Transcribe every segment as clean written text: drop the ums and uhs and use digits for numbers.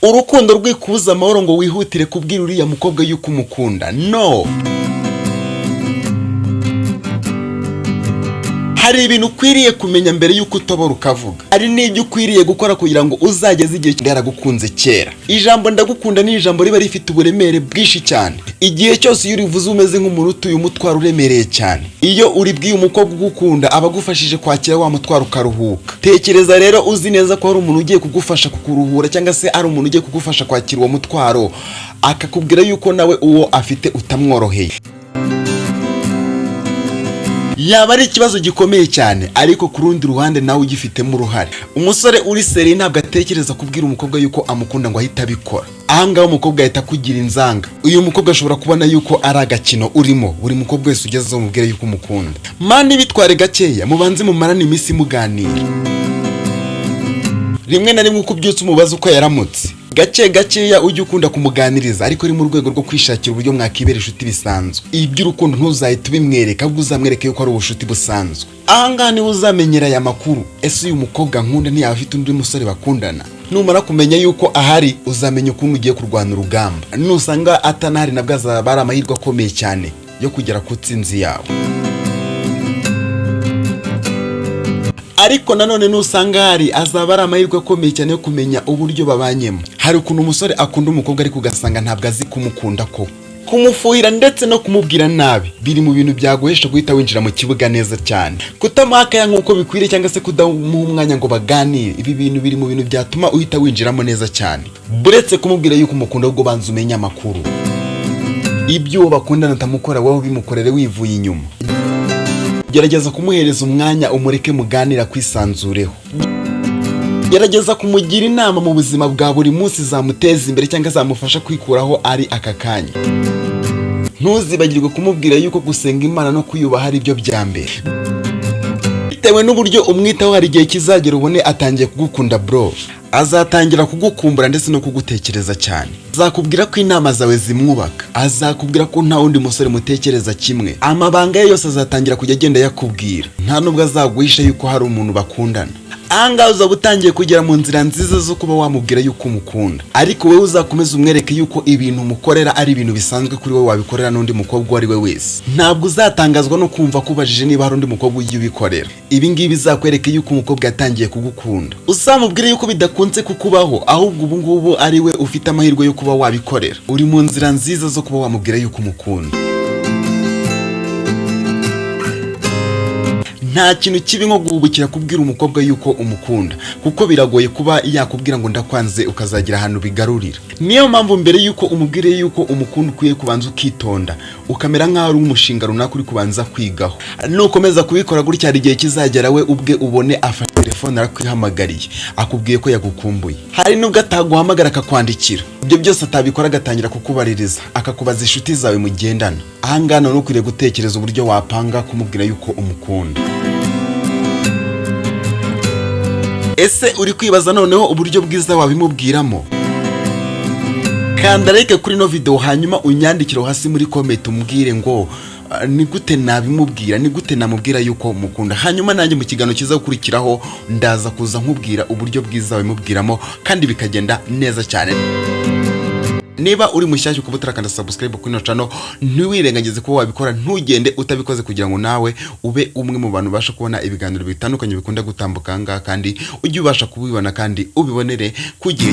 Urukundo rwikubuza amahoro ngo wihutire kubwira uriya mukobwa yuko umukunda. No, hari ibintu ukwiriye kumenya mbere y'uko utobora ukavuga. Hari n'ibyo ukwiriye gukora kugira ngo uzageze igihe yaragukunze kera. Ijambo "ndagukunda" ni ijambo riba rifite uburemere bwinshi cyane. Igihe cyose iyo urivuze, umeze nk'umuntu utuye umutwaro uremereye cyane. Iyo uribwiye umukobwa ugukunda, aba agufashije kwakira wa mutwaro, ukaruhuka. Tekereza rero uzi neza ko hari umuntu ugiye kugufasha kukuruhura, cyangwa se ari umuntu ugiye kugufasha kwakira uwo mutwaro, akakubwira yuko nawe uwo afite utamworoheye. Yaba ari ikibazo gikomeye cyane, ariko ku rundi ruhande nawe ugifitemo uruhare. Umusore uri sérieux ntabwo atekereza kubwira umukobwa yuko amukunda ngo ahite abikora. Ahangaha umukobwa ahita akugira inzanga. Uyu mukobwa ashobora kubona yuko ari agakino urimo. Buri mukobwa wese ugezeho umubwire yuko umukunda, man, bitware gakeya, mubanze mumarane iminsi muganira. Rimwe na rimwe uko ubyutse umubaza uko yaramutse, gake gakeya ujye ukunda kumuganiriza, ariko ari mu rwego rwo kwishakira uburyo mwakibera inshuti bisanzwe. Iby'urukundo ntuzahite ubimwereka, ahubwo uzamwereke yuko ari ubucuti busanzwe. Ahangaha niho uzamenyera aya makuru: ese uyu mukobwa nkunda ntiyaba afite undi musore bakundana? Numara kumenya yuko ahari, uzamenya ukuntu ugiye kurwana urugamba. Nusanga atanahari, nabwo azaba ari amahirwe akomeye cyane yo kugera ku tsinzi yawe. Ariko nanone nusanga ahari, azaba ari amahirwe akomeye cyane yo kumenya uburyo babanyemo. Hari ukuntu umusore akunda umukobwa, ariko ugasanga ntabwo azi kumukunda. Ko kumufuhira ndetse no kumubwira nabi biri mu bintu byaguhesha guhita winjira mu kibuga neza cyane. Kutamuha akaya nk'uko bikwiriye, cyangwa se kudamuha umwanya ngo baganire, ibi bintu biri mu bintu byatuma uhita winjiramo neza cyane. Buretse kumubwira yuko umukunda, ahubwo banza umenye amakuru. Ibyo uwo bakundana atamukora, wowe bimukorere wivuye inyuma. Gerageza kumuhereza umwanya, umureke muganira kwisanzureho. Gerageza kumugira inama mu buzima bwa buri munsi zamuteza imbere cyangwa zamufasha kwikuraho ari aka kanya. Ntuzibagirwe kumubwira yuko gusenga Imana no kwiyubaha ari byo bya mbere. Bitewe n'uburyo umwitaho, hari igihe kizagera ubone atangiye kugukunda, bro. Azatangira kugukumbura ndetse no kugutekereza cyane. Azakubwira ko inama zawe zimwubaka, azakubwira ko nta wundi musore mutekereza kimwe. Amabanga ye yose azatangira kujya agenda yakubwira. Nta nubwo azaguhisha yuko hari umuntu bakundana. Ahangaha uzaba utangiye kugera mu nzira nziza zo kuba wamubwira yuko umukunda. Ariko wowe uzakomeza umwereke yuko ibintu umukorera ari ibintu bisanzwe kuri wowe, wabikorera n'undi mukobwa uwo ari we wese. Ntabwo uzatangazwa no kumva kubajije niba hari undi mukobwa ujya ubikorera. Ibi ngibi bizakwereke yuko umukobwa yatangiye kugukunda. Uzamubwire yuko bidakunze kukubaho, ahubwo ubu ngubu ari we ufite amahirwe yo kuba wabikorera. Uri mu nzira nziza zo kuba wamubwira yuko umukunda. Nta kintu kibi nko guhubukira kubwira umukobwa yuko umukunda, kuko biragoye kuba yakubwira ngo "ndakwanze", ukazagira ahantu bigarurira. Niyo mpamvu mbere yuko umubwire yuko umukunda, ukwiye kubanza ukitonda, ukamera nk'aho ari umushinga runaka uri kubanza kwigaho. Nukomeza kubikora gutya, hari igihe kizagera we ubwe ubone afashe telefone arakwihamagariye, akubwiye ko yagukumbuye. Hari nubwo ataguhamagara, akakwandikira. Ibyo byose atabikora, agatangira kukubaririza, akakubaza inshuti zawe mugendana. Ahangaha none ukwiriye gutekereza uburyo wapanga kumubwira yuko umukunda. Ese uri kwibaza noneho uburyo bwiza wabimubwiramo? Kanda like kuri ino video, hanyuma unyandikire hasi muri comment, umbwire ngo "Ni gute nabimubwira? Ni gute namubwira yuko mukunda?" Hanyuma nanjye mu kiganiro kiza gukurikiraho ndaza kuza nkubwira uburyo bwiza wabimubwiramo kandi bikagenda neza cyane. Niba uri mushyashya ukaba utarakanda subscribe kuri ino channel, ntiwirengagize kuba wabikora, ntugende utabikoze, kugira ngo nawe ube umwe mu bantu ubasha kubona ibiganiro bitandukanye bikunda gutambuka aha ngaha, kandi ujye ubasha kubibona kandi ubibonere ku gihe.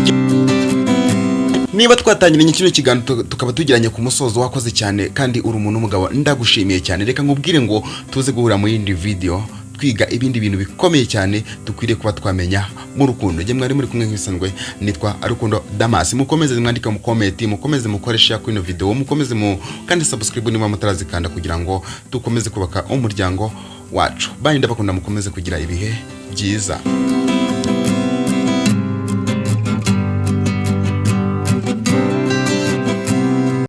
Niba twatangiranye kino kiganiro tukaba tugiranye ku musozo, wakoze cyane kandi uri umuntu w'umugabo, ndagushimiye cyane. Reka nkubwire ngo tuze guhura mu yindi video, twiga ibindi bintu bikomeye cyane dukwiriye kuba twamenya mu rukundo. Njye mwari muri kumwe nk'ibisanzwe nitwa Rukundo Damas. Mukomeze mwandike mu comment, mukomeze mukore share kuri ino video, mukomeze mu kandi subscribe niba mutarazikanda, kugira ngo dukomeze kubaka umuryango wacu. Bye, ndabakunda, mukomeze kugira ibihe byiza.